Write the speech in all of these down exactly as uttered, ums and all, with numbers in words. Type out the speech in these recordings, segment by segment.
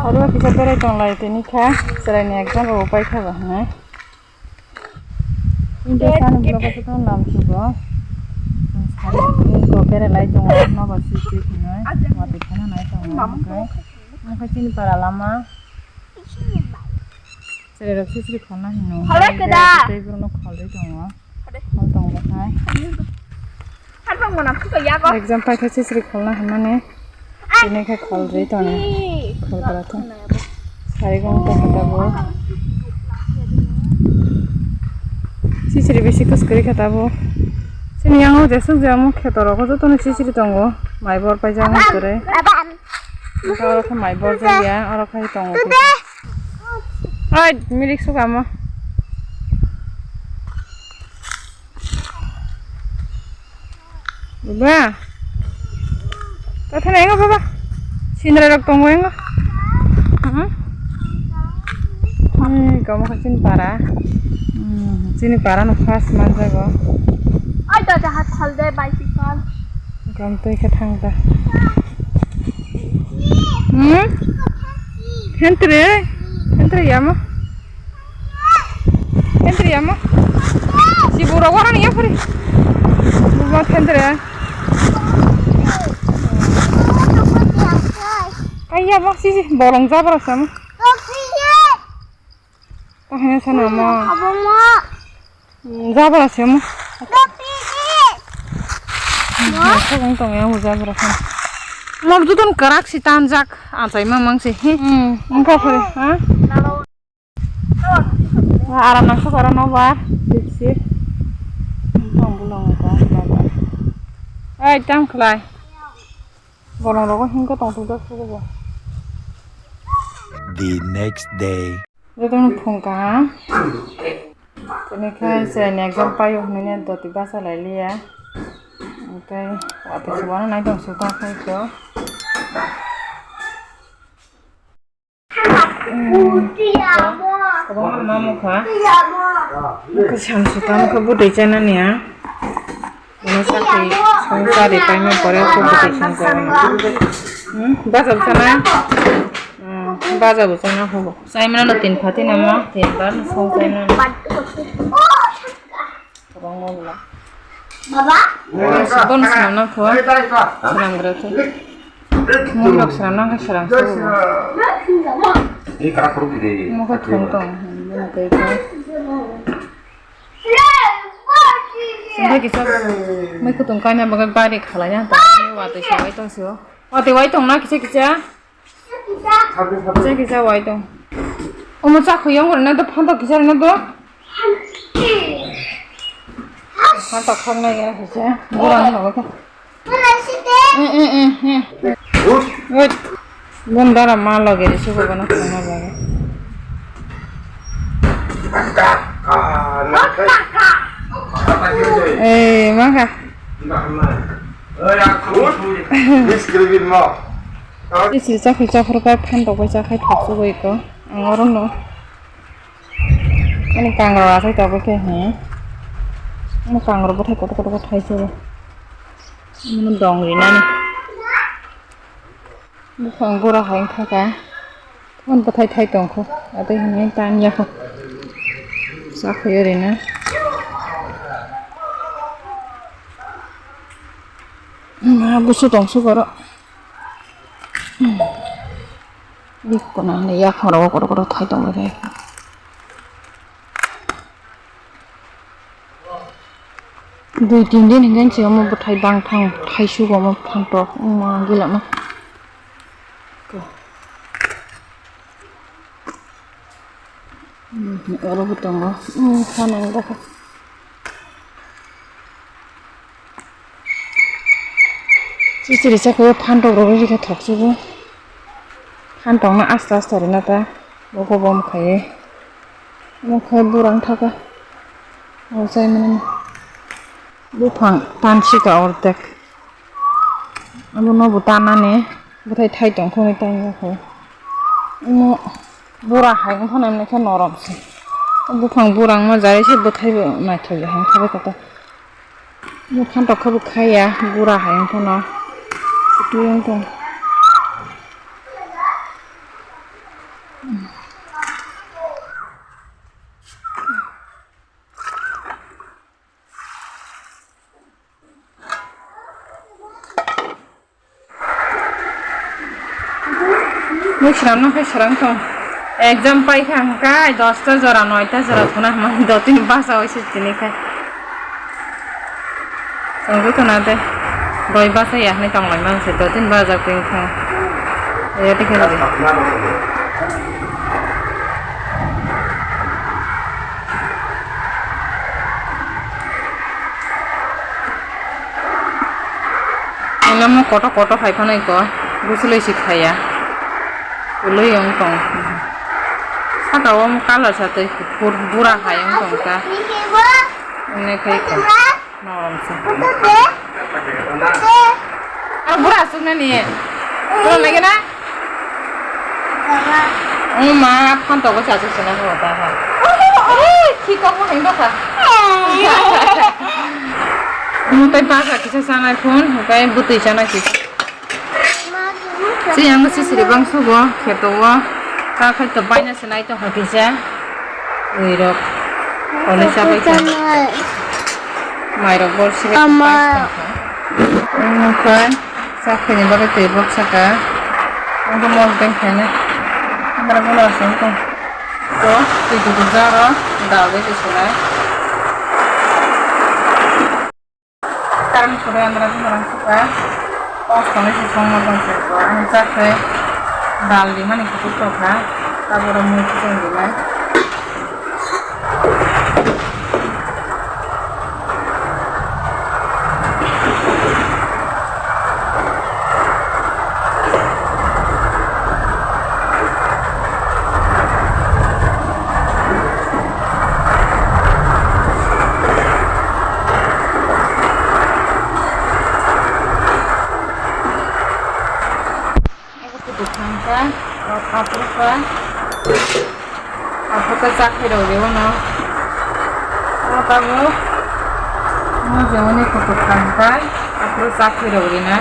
Aro kisa berai tonglai tini kha, chwraini exam rok pai kha ba hwnwi. Tini kha ni vlog o jotono lam sugo. Sari ko berai lai tongo, nobar sui sui hwnwi. Watwi khana nai tongo, hwnkhai. Hwnkhai chini para lama. Chwrai rok sisri kholna hino. Hale keda. Tei borokno kholrwi tongo. Hade. Khol tongo khai. Harbang mana khuka yago. Exam pai khe sisri kholna hinmani. Tini khe kholrwi tongo. Kholgra tho. Sari gong tong khe tabuk. Sisri bisi kwskwrwi khe tabuk. Chini yango jesuk je omo kheto rogo jotono sisri tongo. Mai bor paijak mui kwrwi. Oro khe mai bor jak ya, oro khai tongo. Oi, milik suka mo. Baba. Tathana engo baba. Sindra rok tongo engo. Hmm. Hmm, kamu kachin para. Hmm, chini para no fast manjago. Oi, to jahat khol de bicycle. Gam twi khe thang ta. Hmm? Hentre? Hentre yama? Hentre yama? Si bura wara ni yapuri. Buma hentre. Ai yama si si bolong jabra sama. Tahina sana mo. Jabra se mo. Mo judon karak si tanjak anchai mamang si. Hmm, engka phari, ha? Aram nang sukara no bar. Sip sip. Bang bulong ba ba. Ai tam khlai. Bolong rogo hingka tong thung jak sugo. The next day. Jotono phung kaham. Tini khe chwraini exam paio hwnwi doti bacha lai liya. Hwnkhe watwi se uanw nai tong se ta khai khe. Kwbangma ma mokha. Mokha samsu ta mokha bwtwi chanani a. Bono sakhi song chari paima pore khe bwtwi song chari. Hmm, bacha bwchana? Hmm, bacha bwchana hubo. Chaimano tin phati namo, tin bar song chaimano. Kwbangma bwla. Baba? Bono swnam nang kho. Swnam gra khe. Mui rok swnam nang khe swnam khe. Ni kara khuru di. Mokha thong tong. Bini tei khe. Sengkhe kisa mui kutung kaina bagwi bari khalai na ta. Watwi se wai tong se o. Watwi wai tong na kisa kisa. Kisa kisa wai tong. Omo chakhu yong rwna do phantok kisa rwna do. Phantok khaknai ya kisa. Borang no kha. Eh, eh, eh, eh. Wait. Bon dara ma lage ri sugo bana khana lage. Eh, ma kha. Miss Green mo. Sisi chakhui chaphuru kai phan rok bai chakhai thok sugui ko. Ang oro no. Ani kangrok athai tabuk khe he. Ani kangrok bwthai kotor kotor thai se. Ani dong rinani. Buphang bura hai wngkha ka. Phone bwthai thai tongkho. Atwi hwnwi tan yakho. Chakhwi orinw. Ma busu tongsu koro. Bikona ni yakhorok kotor kotor thai tonglaikha. Dui tin din hinkhe se omo bwthai bangthang thaisu omo phantok wngma gila no. Oro bo tongo. Chiri chakhe phantok rok rikha thoksugo. Phantok no asta asta rina ta. Bogo bom khaye. Omo khai burang thaka. O chaimani. Buphang tansika ordek. Abono bo tanani bwthai thai tongkho hwnwi tangya kho. Omo bura hai wngkha nai khe norom se. Buphang burang ma jai se bwthai bo naithok ya hwn kha bai kha ta. Omo phantok khe bo khaiya bura hai wngkha no. Twi wngkha. Mui swnamno khe swrang tong. Exam paikha hwnkhe dosta jora, noita jora thuna hwnmani dotini basa waisa tini khai. Chwng joto na de doi basa ya hwnwi tong lai man se, dotini bajak twi wngkha. Ready khe rw. Eno mo koto koto hai phano iko gusuloi si khaya. Uloi wng tong. Saka o colour sa tei kuphur bura hai wng tong kha. Ene khai kha. Norom sa. Ah, bura asuk na ni. Bura lagi na? Ang ma phan togo sa sa sina ho ta ha. Ei, khi kok mo hang do kha. Mo tai pa sa kisa sana phun, kai butui sana kisa. Si yang si siri bang sugo, kheto wo. Ta khai to baina sinai to ha kisa. Ui rok. Kone sa bai ta. Mai rok bor si. Ama. Ang khai. Sak khaini bagwi twi bok saka. Ang mol deng khaina. Amra bono asing ko. To, twi kutuk jaro, dal de tisuna. Karam sore amra bono rang saka. Kos kone si song ma dong se ko. Ang sak khe dal di mani kutuk to kha. Tabora mui kutuk di mai. Abo kutuk thangkha, o aphuru kha, aphuru kha chakhairok riono. O tabuk, mo jemoni kutuk thangkha, aphuru chakhairok rina.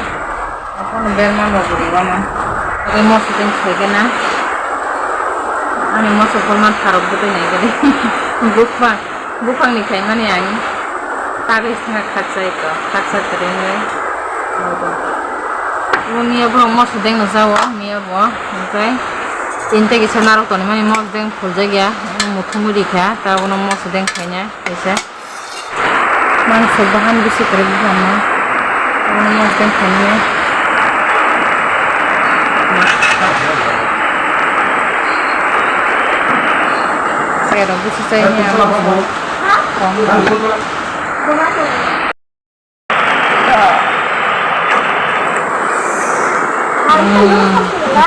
Aphuru berma rok riono. Abo moso teng khaigena. Ani moso korma tharok bwtwi naigadi. Bukma. Buphangni khaimani ang tagwi sna khakchai ko, khaksa kwrwngwi. Bo miya borok moso dengno jao, miya bo, hwnkhe chini tei kisa narwk tonwi mani moso deng phuljak ya, muthungwi rikha, ta bono moso deng khaina kaisa. Mangso bahan bisi kwrwi buphangno, bono moso deng khainai. Chairok bisi chaini abo.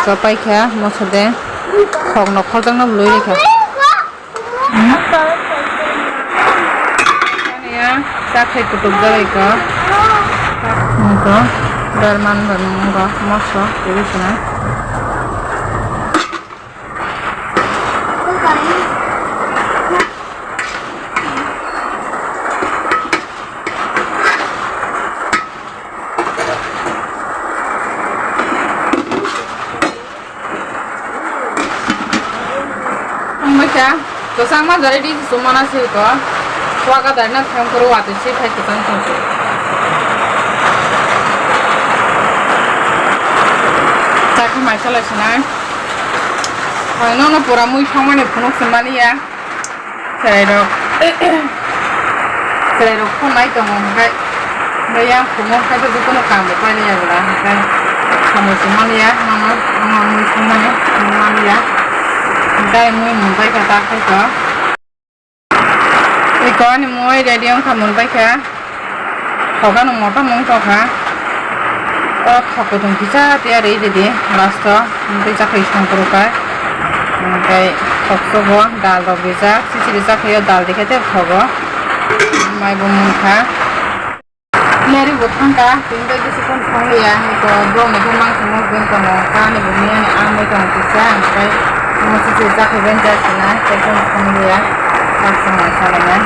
Chopai kha moso de, khokno khorjakno bwlwi rikha. Chakhe kutuk jagwi kha. Nokho berman bai nokho moso twi swnam. Wngbaikha, kwchangma jora di chumana se ko. Waga darina thang koro watwi se thai kwchang tong se. Chakhe maisa lai sinai. Hai nono pura mui thangmani phunuk se maliya. Chwrairok, chwrairok phunai tongo hwnkhe, hwnkhe yang phungo hwnkhe jotono kambo pailiya bwla hwnkhe samung se maliya, nono, nono mui thangmani maliya, hwnkhe mui mungbai kha ta khaito. Eko ani mui ready wngkha mungbai kha. Thok ano motom wng tongkha. O thok kutung kisa tiyar rwi ridi last o, tei chakhwi song kwrwkha. Tei thok sobo dal rok rijak, chichiri chakhwi o dal rikhe tei thogo. Mai bo mungkha. Neri bo thangkha, tini tei bisi khon songliya, hwnkhe borokni khe mangsa mangsa wng tongo, kani bo miyani amoi tongo kisa, hwnkhe omo chichiri chakhwi bai jak sina, tei khon songliya, baksa mai salainai.